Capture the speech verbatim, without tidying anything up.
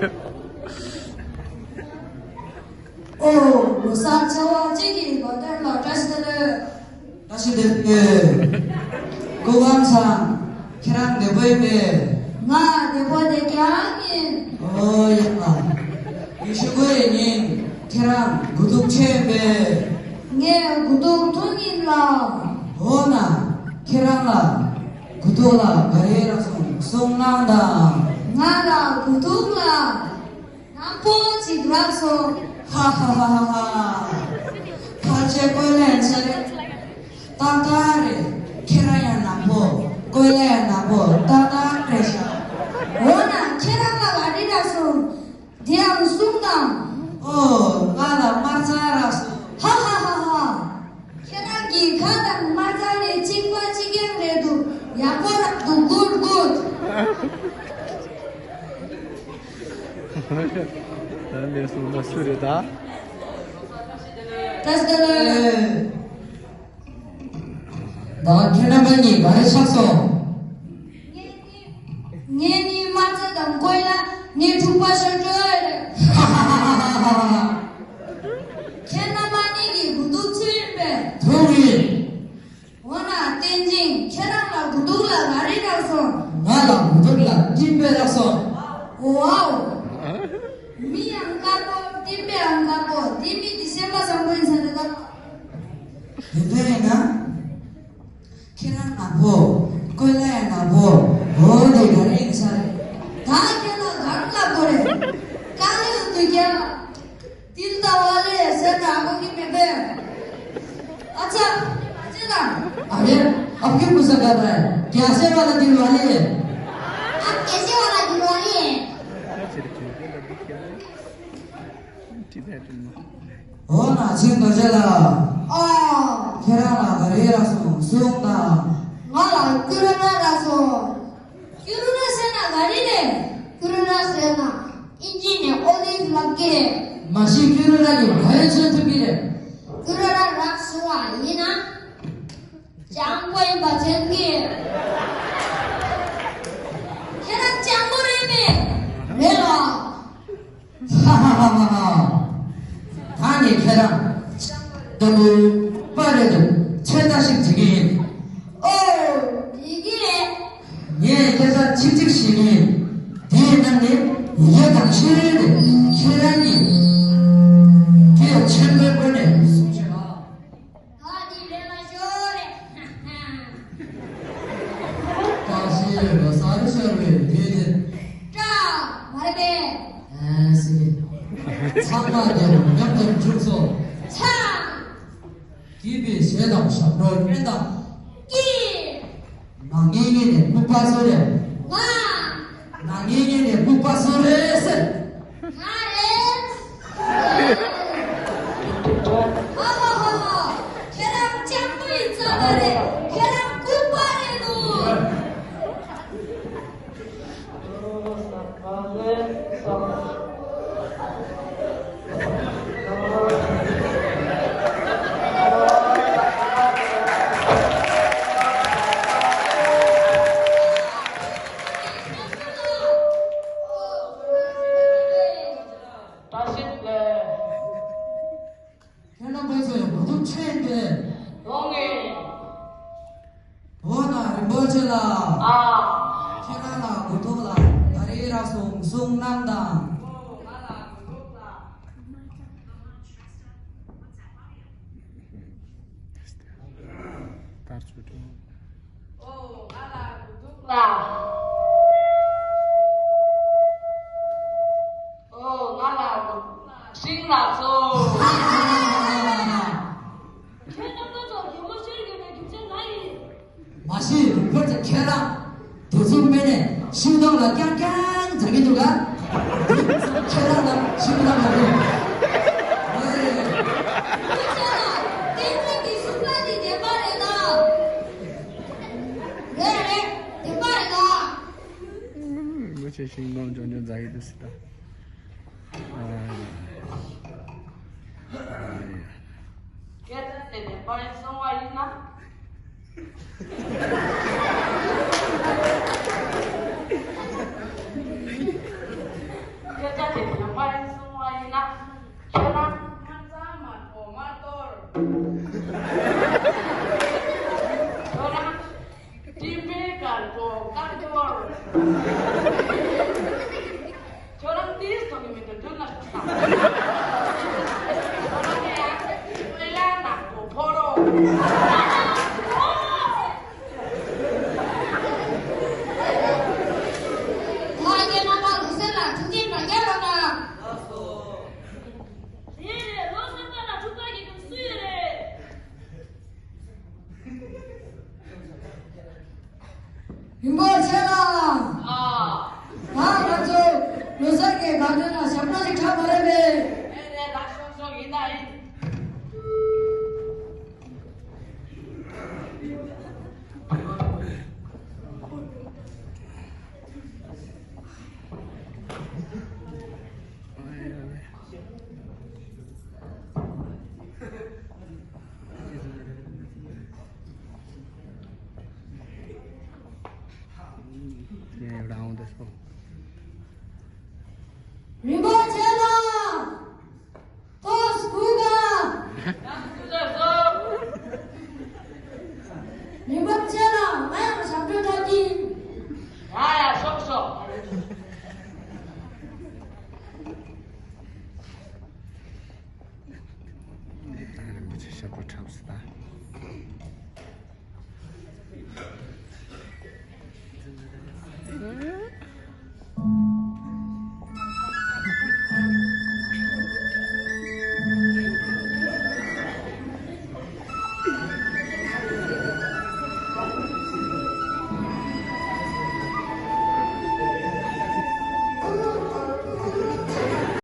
ཨོ། ལོ་གསར་ཚེས་པ་གཅིག་གི་ལོ་སྟོན་ལ་བཀྲ་ཤིས་བདེ་ལེགས། བཀྲ་ཤིས་བདེ་ལེགས། སྐུ་ཁམས་བཟང་། ཁྱེད་རང་བདེ་པོ་ཡིན་པས། ང་བདེ་པོ་བདེ་རྐྱང་ཡིན། ཨོ་ཡ། ཉི་ཤུ་དགུ་ཡི་ཉིན་ཁྱེད་རང་དགུ་ཐུག་ཆེ་ཡིན་པས། ངས་དགུ་ཐུག་འཐུང་ཡིན་ལ། འོ་ན་ཁྱེད་རང་ལ་དགུ་ཐུག་ལ་ག་རེ་རག་སོང་གསུང་གནང་དང་། ང་ལ་དགུ་ཐུག་ལ། ནག་པོ་ཅིག་རག་སོང་། ཧ་ཧ་ཧ་ཧ་ཧ། ཕལ་ཆེར་ཀོས་ལན་ཆ་རེད། ཏག་ཏག་རེད། ཁྱེད་རང་ཡང་ནག་པོ། ཀོས་ལན་ནག་པོ་ཏག་ཏག་རེད་ཤག་འོ་ན་ཁྱེད་རང་ལ་ག་རེ་རག་སོང་། དེའང་གསུང་དང་། ཨོ། ང་ལ་དམར་རྩྭ་རག་སོང་། ཧ་ཧ་ཧ་ཧ། ཁྱེད་རང་གི་ཁ་དང་དམར་རྩྭ་ནི་གཅིག་པ་གཅིག་རྐྱང་རེད་འདུག་ཡག་པོ་རག་འདུག good good། ད་ལས་སོང་ན་སུ་རེད་ད། བཀྲ་ཤིས་བདེ་ལེགས། ད་ཁྱེད་རྣམ་པ་གཉིས་ག་རེ་ཆགས་སོང་། ངས་ནི་དམར་རྩྭ་དང་ཀོས་ལན་ནི་འཁྲུག་པ་ཤོར་འགྲོ་ཡ་རེད། ཁྱེད་རྣམ་པ་གཉིས་ཀྱིས་དགུ་ཐུག་ཚུད་ཡིན་པས། ཐུག་ཡིན། འོ་ན་བསྟན་འཛིན། ཁྱེད་རང་ལ་དགུ་ཐུག་ལ་ག་རེ་རག་སོང་། ང་ལ་དགུ་ཐུག་ལ་སྤྲིན་པ་རག་སོང་། ཝའོ། མི་ཡང་དཀར་པོ་སྤྲིན་པའང་དཀར་པོ། འདི་མི་འདི་སེམས་པ་བཟང་པོ་ཡིན་ས་རེད་ད། དེ་འདྲ་ཡིན་ན། ཁྱེད་རང་ནག་པོ། ཀོས་ལན་ཡང་ནག་པོ། འོ་དེ་ག་རེ་ཡིན་ས་རེད། ད་ཁྱེད་ལ་ག་རེ་ལབ་དགོས་རེད། དཀའ་ལས་འདུག་ཀྱང་། ཏིལ་ཏ་བ་ལེ་ཟེར་ན་ཨ་ཁུ་གི་མེད་པས། ཨ་ཙ། ཨ་ཙི་ལ། ཨ་རེ། ཨ་ཁུ་གི་བུ་ས་ག་རེ། རྒྱ་སེ་བ་ལ་ཏིལ་བ་ལེ། ཨ་རྒྱ་སེ་བ་ལ་ཏིལ་བ་ལེ། འོ་ན་ཆེན་རྡོ་རྗེ་ལགས། ཨ། ཁྱེད་རང་ལ་ག་རེ་རག་སོང་གསུངས་དང་། ང་ལ་ཀུ་རུ་ན་རག་སོང་། ཀུ་རུ་ན་ཟེར་ན་ག་རེ་རེད། ཀུ་རུ་ན་ཟེར་ན་ཨིན་ཇི་ནས་ཨོ་ལིབ་ལབ་ཀྱི་རེད། མ་གཞི་ཀུ་རུ་ན་གིས་ག་རེ་མཚོན་ཐུབ་ཀྱི་རེད། ཀུ་རུ་ན་རག་སོང་བ་ཡིན་ན། སྤྱང་པོ་ཡིན་པ་མཚོན་གྱི་རེད། ཁྱེད་རང་སྤྱང་པོ་རེད་པས། རེད་ལ། ཧ་ཧ་ཧ་ཧ་ཧ། ད་ངས་ཁྱེད་རང་སྤྱང་པོ་རེད་འདུག་པ་རེད་འདུག་ཚོད་ལྟ་ཞིག་བྱེད་ཀྱི་ཡིན། ཨོ། འགྲིག་གི་རེད། ངས་སྐད་ཆ་ཚིག་གཅིག་བཤད་ཀྱི་ཡིན། དེའི་ནང་ནས་ཡ་དང་ཤེས་རན་དེ་ཁྱེད་རང་གཉིས་ཀྱིས་ཆེན་པོའི་སྒོ་ནས་གསུང་བྱེད་ཨ། ད་འདི་ལས་ལ་ཤོར་རེད། བཀྲ་ཤིས་ལོ་གསར་ཤོར་བའི་དུས་འདིར། བཀྲ། མ་རེད་པས། ཨེ་སི། ཚང་མ་བདེ་མོ་མཉམ་དུ་འཇུག་སོ། ཚ། སྐྱིད་པའི་གཞས་དང་ཞབས་བྲོ་སྙན་དང་། སྐྱིད། ང་ངེས་ངེས་ནས་སྨུག་པ་བཟོ་རེད། ང་། ང་ངེས་ངེས་ནས་སྨུག་པ་བཟོ་རེད་ཟེར། ང་རེད། ཧ་ཧ་ཧ་ཧ། ཁྱེད་རང་སྤྱང་པོ་ཡིན་ཙང་མ་རེད། ཁྱེད་རང་ལྐུགས་པ་རེད་འདུག་ཁྱེད་རྣམ་པ་ཚོ་ཡང་དགུ་ཐུག་ཆེན་པོས། འོ་ན་རིན་པོ་ཆེ་ལགས། ཨ། ཁྱེད་རང་ལ་དགུ་ཐུག་ལ་ག་རེ་རག་སོང་གསུང་གནང་དང་། ཨོ། ང་ལ་དགུ་ཐུག་ལ། ལྟར་ཚུལ་ཁྲིམས། ཨོ། ང་ལ་དགུ་ཐུག་ལ། ཨོ། ང་ལ་དགུ་ཐུག་ལ་ཤིང་ལ་སོ། ཁྱེད་རྣམ་པ་ཚོ་གད་མོ་ཤོར་ཡོད་པའི་རྒྱུ་མཚན་གང་ཡིན། མ་གཞི་རིན་པོ་ཆེ་ཁྱེད་རང་དུས་ཚོད་སྨིན་ནས་ཤིང་སྡོང་ལ་རྐྱང་རྐྱང་འཛེག་གི་འདུག་ག་ཁྱེད་རང་ལ་ཤིང་སྡོང་ལ་རེད། ཁྱེད་རང་བསྟན་འཛིན་གྱི་གསུང་པ་འདི་བདེན་པ་རེད་ད། རེད་རེད། བདེན་པ་རེད་ད། ངོ་ཆེ་ཤིང་སྡོང་འཇོན་འཇོན་འཛེག་གི་འདུག་ཟེར་ད། ཨ་ཡ། ཨ་ཡ། སྐད་ཆ་དེ་བདེན་པ་ཡིན་གསུང་བ་ཡིན་ན། སྐད་ཆ་ རིན་པོ་ཆེ་ལགས། ཨ། ད་ང་ཚོ་ལོ་གསར་གྱི་དགའ་སྟོན་ལ་ཞབས་བྲོ་ཞིག་འཁྲབ་པ་རེད་པས། རེད་རེད། ལགས་སོ་སོ། ཡིན་ད་ཡིན། རིན་པོ་ཆེ་ལགས། ཏོག་སྐུ་ག་རིན་པོ་ཆེ་ལགས། ང་ཡང་ཞབས་བྲོ་འཁྲབ་ཀྱི། ཡ་ཡ། ཤོག་ཤོག་རིན་པོ་ཆེ་ཞབས་བྲོ་འཁྲབ་སྲིད་ད།